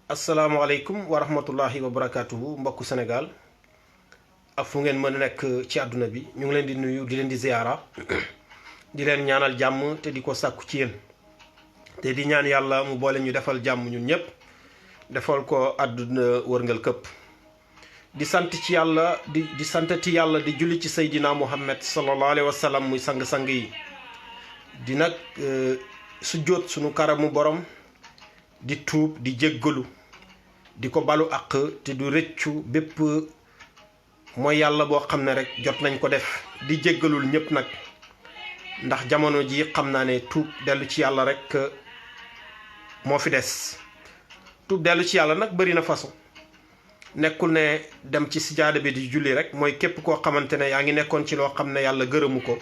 asalaamaaleykum wa rahmatullahi wa barakaatuhu mbokku Sénégal ak fu ngeen mën a nekk ci àdduna bi ñu ngi leen di nuyu di leen di ziyaara di leen ñaanal jàmm te di ko sàkku ci yéen te di ñaan yàlla mu boole ñu defal jàmm ñun ñëpp defal ko àdduna wërngal këpp di sant ci yàlla di santati yàlla di julli ci Seydina Muhammad sallallahu alayhi wa sallam muy sang-sang yi di nag sujjóot sunu karamu borom di tuub di jéggalu di ko balu àq te du rëccu bépp mooy yàlla boo xam ne rek jot nañ ko def di jéggalul ñëpp nag ndax jamono ji xam naa ne tuub dellu ci yàlla rek moo fi des tuub dellu ci yàlla nag bëri na façon nekkul ne dem ci sijaada bi di julli rek mooy képp koo xamante ne yaa ngi nekkoon ci loo xam ne yàlla gërëmu ko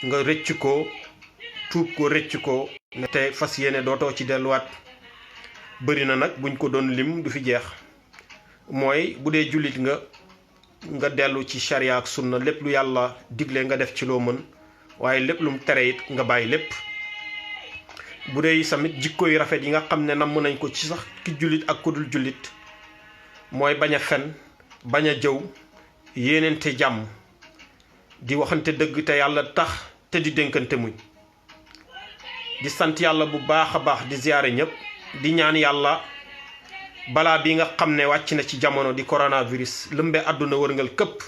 nga rëcc ko tuub ko rëcc ko ne te fas yéene dootoo ci delluwaat bëri na nag buñ ko doon lim du fi jeex mooy bu dee jullit nga dellu ci charia ak sunna lépp lu yàlla digle nga def ci loo mën waaye lépp lu mu tere it nga bàyyi lépp bu dee samit jikko yu rafet yi nga xam ne namm nañ ko ci sax ki jullit ak ku dul jullit mooy bañ a fen bañ a jëw yéenente jàmm di waxante dëgg te yàlla tax te di dénkante muñ di sant yàlla bu baax a baax di ziyaare ñëpp di ñaan yàlla balaa bi nga xam ne wàcc na ci jamono di coronavirus lëmbe àdduna wërngal këpp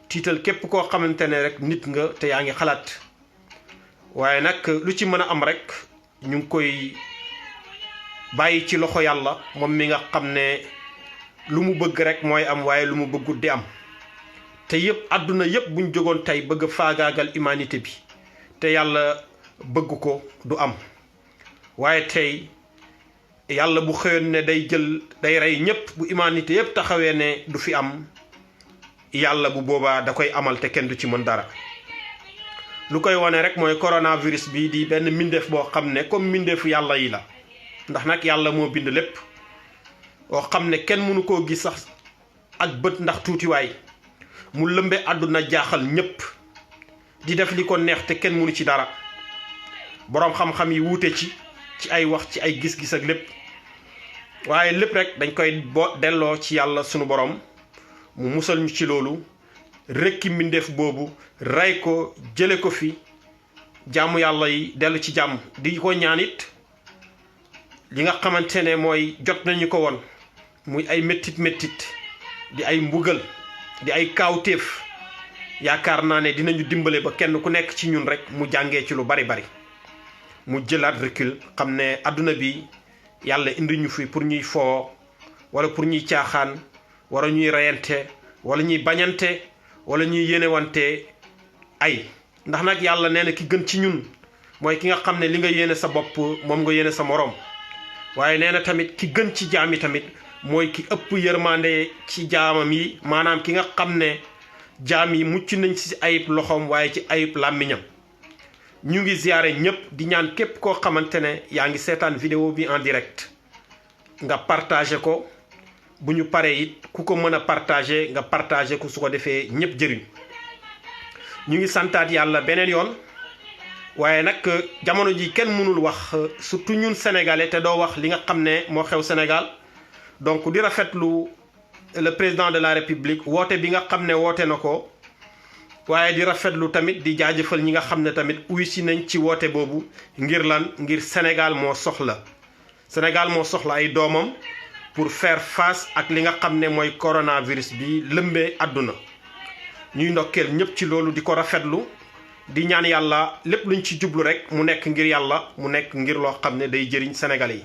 tiital képp koo xamante ne rek nit nga te yaa ngi xalaat waaye nag lu ci mën a am rek ñu ngi koy bàyyi ci loxo yàlla moom mi nga xam ne lu mu bëgg rek mooy am waaye lu mu bëggut di am te yëpp àdduna yëpp buñ jógoon tey bëgg faagaagal humanité bi te yàlla bëgg ko du am waaye tey yàlla bu xëyoon ne day rey ñëpp bu humanité yëpp taxawee ne du fi am yàlla bu boobaa da koy amal te kenn du ci mën dara lu koy wane rek mooy coronavirus bi di benn mbindeef boo xam ne comme mbindeefu yàlla yi la ndax nag yàlla moo bind lépp boo xam ne kenn mënu koo gis sax ak bët ndax tuutiwaay mu lëmbe àdduna jaaxal ñëpp di def li ko neex te kenn mënu ci dara boroom xam-xam yi wuute ci ay wax ci ay gis-gis ak lépp waaye lépp rek dañ koy delloo ci yàlla sunu borom mu musal ñu ci loolu rekki mbindeef boobu rey ko jële ko fi jaamu yàlla yi dellu ci jàmm di ko ñaan it li nga xamante ne mooy jot nañu ko woon muy ay méttit di ay mbugal di ay kaawteef yaakaar naa ne dinañu dimbale ba kenn ku nekk ci ñun rek mu jàngee ci lu bari mu jëlaat recul xam ne adduna bi yàlla indi ñu fi pour ñuy foo wala pour ñuy caaxaan wala ñuy reyante wala ñuy bañante wala ñuy yéenewante ay ndax nag yàlla nee na ki gën ci ñun mooy ki nga xam ne li nga yéene sa bopp moom nga yéene sa moroom waaye nee na tamit ki gën ci jaam yi tamit mooy ki ëpp yërmande ci jaamam yi maanaam ki nga xam ne jaam yi mucc nañ ci ayib loxoom waaye ci ayib làmmiñam ñu ngi ziyaare ñëpp di ñaan képp koo xamante ne yaa ngi seetaan vidéo bi en direct nga partagé ko bu ñu paree it ku ko mën a partagé nga partagé ko su ko defee ñëpp jëriñ ñu ngi santaat yàlla beneen yoon waaye nag jamono ji kenn mënul wax surtout ñun sénégalais te doo wax li nga xam ne moo xew Sénégal donc di rafetlu le président de la république woote bi nga xam ne woote na ko waaye di rafetlu tamit di jaajëfal ñi nga xam ne tamit uy si nañ ci woote boobu ngir lan ngir Sénégal moo soxla ay doomam pour faire face ak li nga xam ne mooy coronavirus bi lëmbee àdduna ñuy ndokkeel ñëpp ci loolu di ko rafetlu di ñaan yàlla lépp luñ ci jublu rek mu nekk ngir yàlla mu nekk ngir loo xam ne day jëriñ Sénégalais yi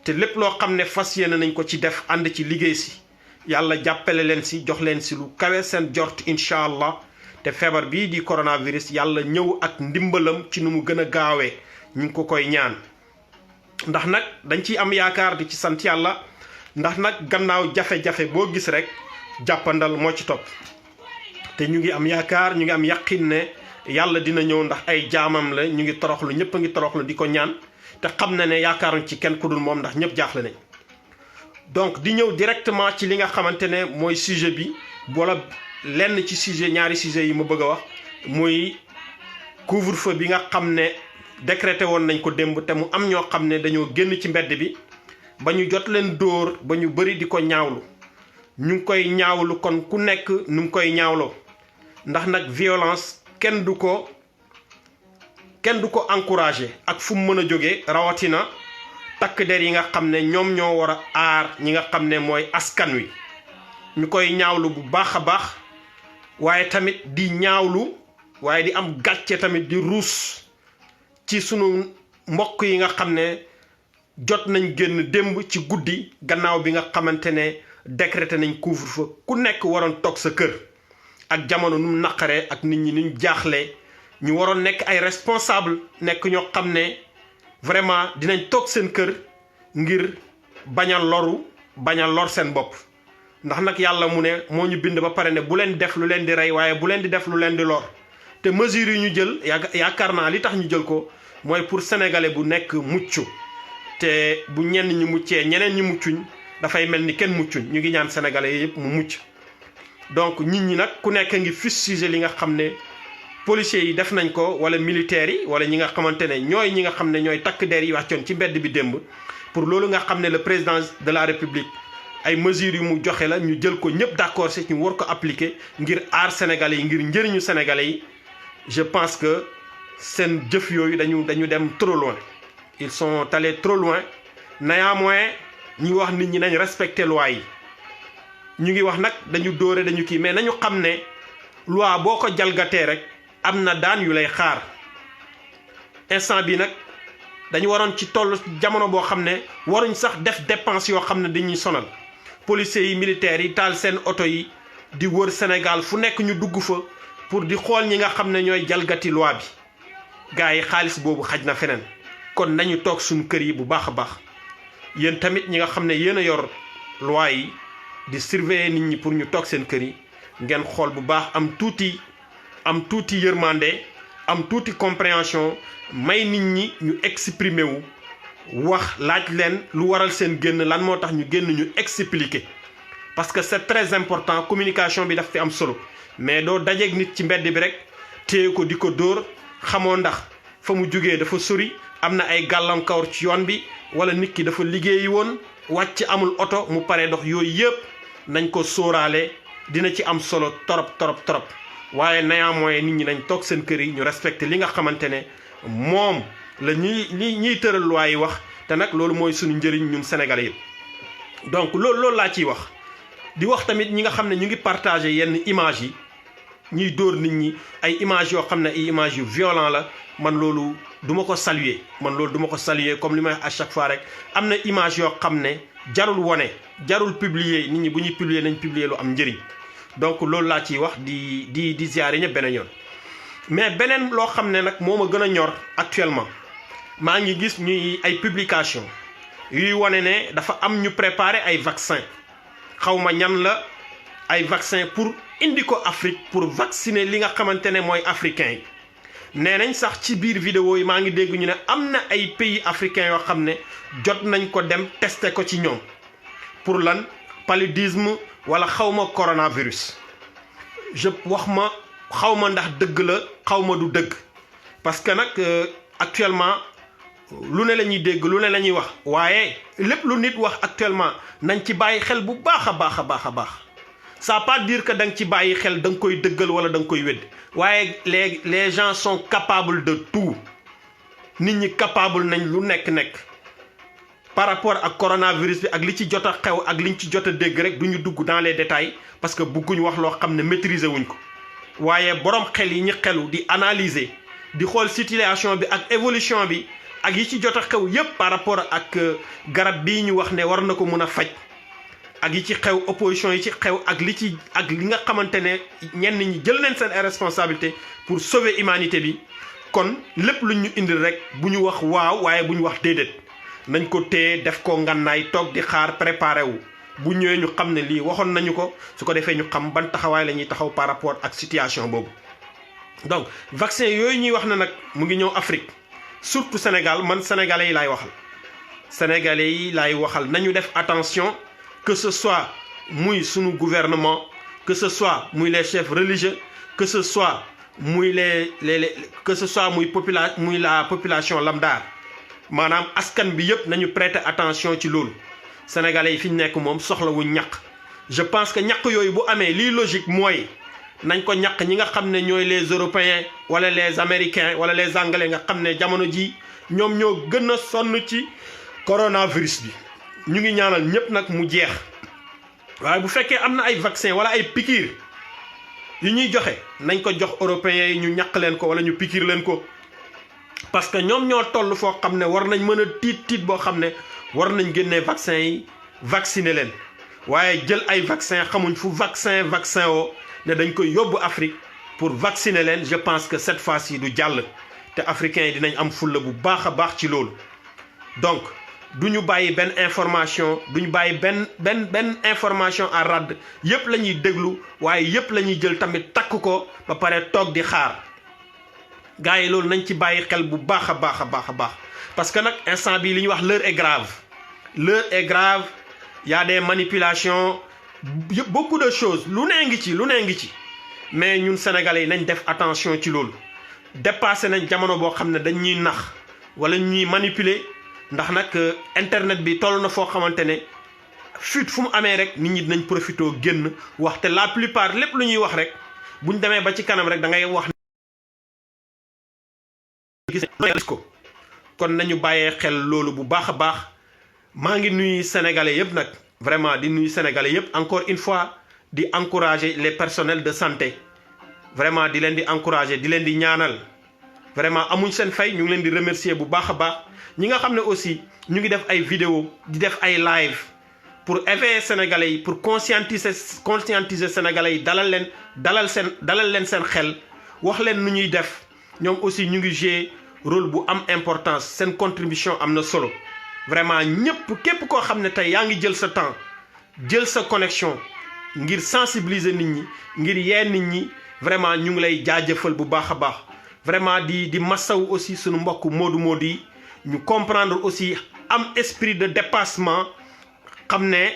te lépp loo xam ne fas yéene nañ ko ci def ànd ci liggéey si yàlla jàppale leen si jox leen si lu kawe seen jort incha allah te feebar bii di coronavirus yàlla ñëw ak ndimbalam ci nu mu gën a gaawee ñu ngi ko koy ñaan ndax nag dañ ciy am yaakaar di ci sant yàlla ndax nag gannaaw jafe-jafe boo gis rek jàppandal moo ci topp te ñu ngi am yaakaar ñu ngi am yaqin ne yàlla dina ñëw ndax ay jaamam la ñu ngi toroxlu ñëpp a ngi toroxlu di ko ñaan te xam na ne yaakaaruñ ci kenn ku dul moom ndax ñëpp jaaxle nañ donc di ñëw directement ci li nga xamante ne mooy sujet bi wala lenn ci sujet ñaari sujet yi ma bëgg a wax muy couvre-feu bi nga xam ne décrété woon nañ ko démb te mu am ñoo xam ne dañoo génn ci mbedd bi ba ñu jot leen dóor ba ñu bëri di ko ñaawlu ñu ngi koy ñaawlu kon ku nekk nu ngi koy ñaawloo ndax nag violence kenn du ko encouragé ak fu mu mën a jógee rawatina takk der yi nga xam ne ñoom ñoo war a aar ñi nga xam ne mooy askan wi ñu koy ñaawlu bu baax a baax waaye tamit di ñaawlu waaye di am gàcce tamit di ruus ci sunu mbokk yi nga xam ne jot nañ génn démb ci guddi gannaaw bi nga xamante ne décrété nañ couvre-feu ku nekk waroon toog sa kër ak jamono nu mu naqaree ak nit ñi ni ñu jaaxlee ñu waroon nekk ay responsable nekk ñoo xam ne vraiment dinañ toog seen kër ngir bañ a loru bañ a lor seen bopp ndax nag yàlla mu ne moo ñu bind ba pare ne bu leen def lu leen di rey waaye bu leen di def lu leen di lor te mesures yi ñu jël yaakaar naa li tax ñu jël ko mooy pour sénégalais bu nekk mucc te bu ñenn ñi muccee ñeneen ñi muccuñ dafay mel ni kenn muccuñ ñu ngi ñaan sénégalais yëpp mu mucc donc nit ñi nag ku nekk ngi fustiger li nga xam ne policiers yi def nañ ko wala militaires yi wala ñi nga xamante ne ñi nga xam ne ñooy takk der yi wàccoon ci mbedd bi démb pour loolu nga xam ne le président de la république ay mesures yu mu joxe la ñu jël ko ñëpp d'accord ci ñu war ko appliquer ngir aar sénégalais yi ngir njëriñu sénégalais yi je pense que seen jëf yooyu dañu dem trop loin ils sont allés trop loin néanmoins ñu wax nit ñi nañ respecter loi yi ñu ngi wax nag dañu dóore dañu kii mais nañu xam ne loi boo ko jalgatee rek am na daan yu lay xaar instant bi nag dañu waroon ci toll jamono boo xam ne waruñ sax def dépense yoo xam ne dañuy sonal policiers yi militaires yi taal seen oto yi di wër Sénégal fu nekk ñu dugg fa pour di xool ñi nga xam ne ñooy jalgati loi bi gars yi xaalis boobu xaj na feneen kon nañu toog suñu kër yi bu baax a baax yéen tamit ñi nga xam ne yéen a yor loi yi di surveiller nit ñi pour ñu toog seen kër yi ngeen xool bu baax am tuuti yërmande am tuuti compréhension may nit ñi ñu exprimer wu wax laaj leen lu waral seen génn lan moo tax ñu génn ñu expliquer parce que c'est très important communication bi daf fi am solo mais doo dajeeg nit ci mbedd bi rek téye ko di ko dóor xamoo ndax fa mu jógee dafa sori am na ay gàllankoor ci yoon bi wala nit ki dafa liggéeyi woon wàcc amul oto mu paree dox yooyu yëpp nañ ko sóoraale dina ci am solo torop waaye néanmoins nit ñi nañ toog seen kër yi ñu respecté li nga xamante ne moom la ñuy tëral loi yi wax te nag loolu mooy suñu njëriñ ñun sénégalais yëpp donc loolu laa ciy wax di wax tamit ñi nga xam ne ñu ngi partagé yenn image yi ñuy dóor nit ñi ay image yoo xam ne ay image yu violent la man loolu duma ko saluer comme li may à chaque fois rek am na image yoo xam ne jarul wone jarul publier nit ñi bu ñuy publier nañ publier lu am njëriñ donc loolu laa ciy wax di ziare ñëpp beneen yoon mais beneen loo xam ne nag moo ma gën a ñor actuellement maa ngi gis ñuy ay publication yuy wane ne dafa am ñu préparer ay vaccin xawma ñan la ay vaccin pour indi ko Afrique pour vacciner li nga xamante ne mooy africain yi nee nañ sax ci biir vidéo yi maa ngi dégg ñu ne am na ay pays africains yoo xam ne jot nañ ko dem tester ko ci ñoom pour lan paludisme wala xawma coronavirus xawma ndax dëgg la xawma du dëgg parce que nag actuellement lu ne la ñuy dégg lu ne la ñuy wax waaye lépp lu nit wax actuellement nañ ci bàyyi xel bu baax a baax ça pas dire que da nga ci bàyyi xel da nga koy dëggal wala da nga koy wedd waaye les gens sont capables de tout nit ñi capable nañ lu nekk par rapport ak coronavirus bi ak li ci jot a xew ak liñ ci jot a dégg rek du ñu dugg dans les détails parce que bëgguñ wax loo xam ne maîtriser wuñ ko waaye borom xel yi ñi xelu di analyser di xool situation bi ak évolution bi ak yi ci jot a xew yépp par rapport ak garab bii ñu wax ne war na ko mën a faj ak yi ci xew opposition yi ci xew ak li nga xamante ne ñenn ñi jël nañ seen responsabilité pour sauver humanité bi kon lépp luñ ñu indil rek bu ñu wax waaw waaye bu ñu wax déedéet nañ ko téye def ko ngannaay toog di xaar préparé wu bu ñëwee ñu xam ne lii waxoon nañu ko su ko defee ñu xam ban taxawaay la ñuy taxaw par rapport ak situation boobu. donc vaccin yooyu ñuy wax ne nag mu ngi ñëw Afrique surtout Sénégal man sénégalais yi laay waxal nañu def attention que ce soit muy sunu gouvernement que ce soit muy les chefs religieux que ce soit muy muy la population lambda maanaam askan bi yëpp nañu prêter attention ci loolu sénégalais yi fi ñu nekk moom soxlawuñ ñaq. je pense que ñaq yooyu bu amee lii logique mooy nañ ko ñaq ñi nga xam ne ñooy les européens wala les américains wala les anglais nga xam ne jamono ji ñoom ñoo gën a sonn ci coronavirus bi. ñu ngi ñaanal ñëpp nag mu jeex waaye bu fekkee am na ay vaccin wala ay piqûre yu ñuy joxe nañ ko jox européens yi ñu ñaq leen ko wala ñu piqûre leen ko. parce que ñoom ñoo toll foo xam ne war nañ mën a tiit boo xam ne war nañ génnee vaccin yi vacciner leen waaye jël ay vaccin xamuñ fu vaccin woo ne dañ koy yóbbu Afrique pour vacciner leen. je pense que cette fois-ci du jàll te africains yi dinañ am fulla bu baax a baax ci loolu. donc duñu bàyyi benn information duñu bàyyi benn information à rad yëpp la ñuy déglu waaye yëpp la ñuy jël tamit takk ko ba pare toog di xaar. gars yi loolu nañ ci bàyyi xel bu baax a baax parce que nag instant bii li ñuy wax l'heure est grave y a des manipulations beaucoup de choses lu nee ngi ci mais ñun sénégalais yi nañ def attention ci loolu. dépassé nañ jamono boo xam ne dañ ñuy nax wala ñuy manipuler ndax nag internet bi toll na foo xamante ne fuite fu mu amee rek nit ñi dinañ profité génn wax te la plupart lépp lu ñuy wax rek buñ demee ba ci kanam rek da ngay wax. gis ko kon nañu bàyyee xel loolu bu baax a baax. maa ngi nuyu sénégalais yëpp nag vraiment di nuyu sénégalais yëpp encore une fois di encourager les personnels de santé vraiment di leen di encourager di leen di ñaanal vraiment amuñ seen fay ñu ngi leen di remercier bu baax a baax. ñi nga xam ne aussi ñu ngi def ay vidéo di def ay live pour éveiller sénégalais yi pour conscientiser sénégalais yi dalal leen seen xel wax leen nu ñuy def ñoom aussi ñu ngi jouer rôle bu am importance seen contribution am na solo. vraiment képp koo xam ne tey yaa ngi jël sa temps jël sa connexion ngir sensibiliser nit ñi ngir yee nit ñi vraiment ñu ngi lay jaajëfal bu baax a baax. vraiment di massaw aussi suñu mbokk moodu yi ñu comprendre aussi am esprit de dépassement xam ne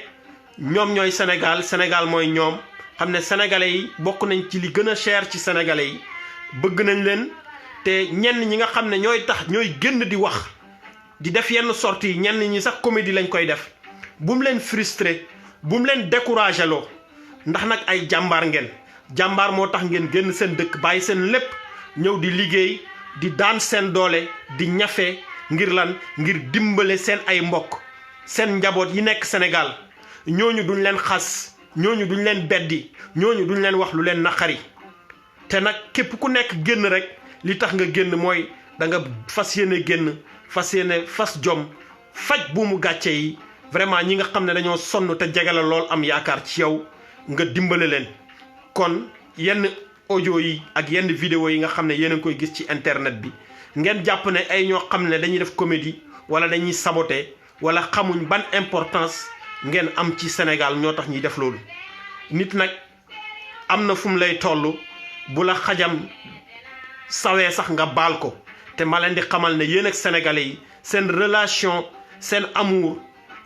ñoom ñooy Sénégal mooy ñoom xam ne sénégalais yi bokk nañ ci li gën a cher ci sénégalais yi bëgg nañ leen te ñenn ñi nga xam ne ñooy génn di wax. di def yenn sorties yi ñenn ñi sax comédie lañ koy def bu mu leen frustré bu mu leen découragé loo ndax nag ay jàmbaar ngeen jàmbaar moo tax ngeen génn seen dëkk bàyyi seen lépp ñëw di liggéey di daan seen doole di ñafe ngir lan ngir dimbale seen ay mbokk seen njaboot yi nekk Sénégal ñooñu duñ leen xas ñooñu duñ leen beddi ñooñu duñ leen wax lu leen naqari te nag képp ku nekk génn rek li tax nga génn mooy da nga fas yéene fas jom faj buumu gàcce yi vraiment ñi nga xam ne dañoo sonn te jege la lool am yaakaar ci yow nga dimbale leen. kon yenn audio yi ak yenn vidéo yi nga xam ne yéen a ngi koy gis ci internet bi ngeen jàpp ne ay ñoo xam ne dañuy def comédie wala dañuy saboter wala xamuñ ban importance ngeen am ci Sénégal ñoo tax ñuy def loolu. nit nag am na fu mu lay toll bu la xajam sawee sax nga baal ko. te ma leen di xamal ne yéen ak sénégalais yi seen relation seen amour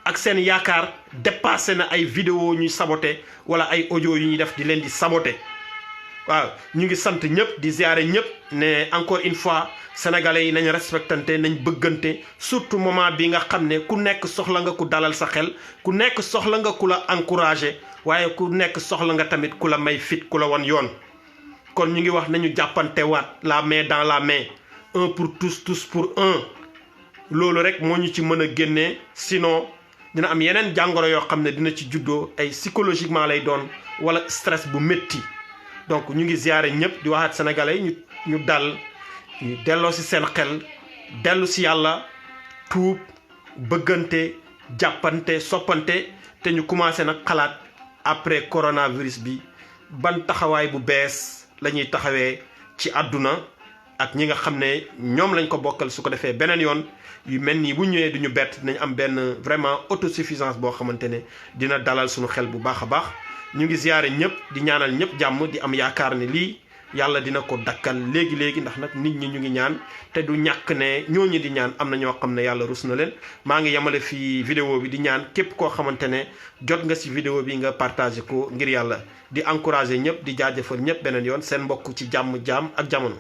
ak seen yaakaar dépassé na ay vidéo ñuy saboté wala ay audio yu ñuy def di leen di saboté. waaw ñu ngi sant ñëpp di ziare ñëpp ne encore une fois sénégalais yi nañ respectante nañ bëggante surtout moment bi nga xam ne ku nekk soxla nga ku dalal sa xel ku nekk soxla nga ku la encouragé waaye ku nekk soxla nga tamit ku la may fit ku la wan yoon. kon ñu ngi wax nañu jàppante waat la main dans la main. un pour tous tous pour un loolu rek moo ñu ci mën a génnee sinon dina am yeneen jàngoro yoo xam ne dina ci juddoo ay psychologiquement lay doon wala stress bu métti. donc ñu ngi ziare ñëpp di waxaat sénégalais ñu dal ñu delloo si seen xel dellu si yàlla tuub bëggante jàppante soppante te ñu commencé nag xalaat après coronavirus bi ban taxawaay bu bees la ñuy taxawee ci àdduna ak ñi nga xam ne ñoom lañ ko bokkal su ko defee beneen yoon yu mel nii bu ñëwee duñu bett dinañ am benn vraiment autosuffisance boo xamante ne dina dalal suñu xel bu baax a baax. ñu ngi ziyaare ñëpp di ñaanal ñëpp jàmm di am yaakaar ne lii yàlla dina ko dakkal léegi-léegi ndax nag nit ñi ñu ngi ñaan te du ñàkk ne ñooñu di ñaan am na ñoo xam ne yàlla rus na leen. maa ngi yemale fii vidéo bi di ñaan képp koo xamante ne jot nga si vidéo bi nga partagé ko ngir yàlla di encouragé ñëpp di jaajëfal ñëpp beneen yoon seen mbokk ci jàmm ak jamono.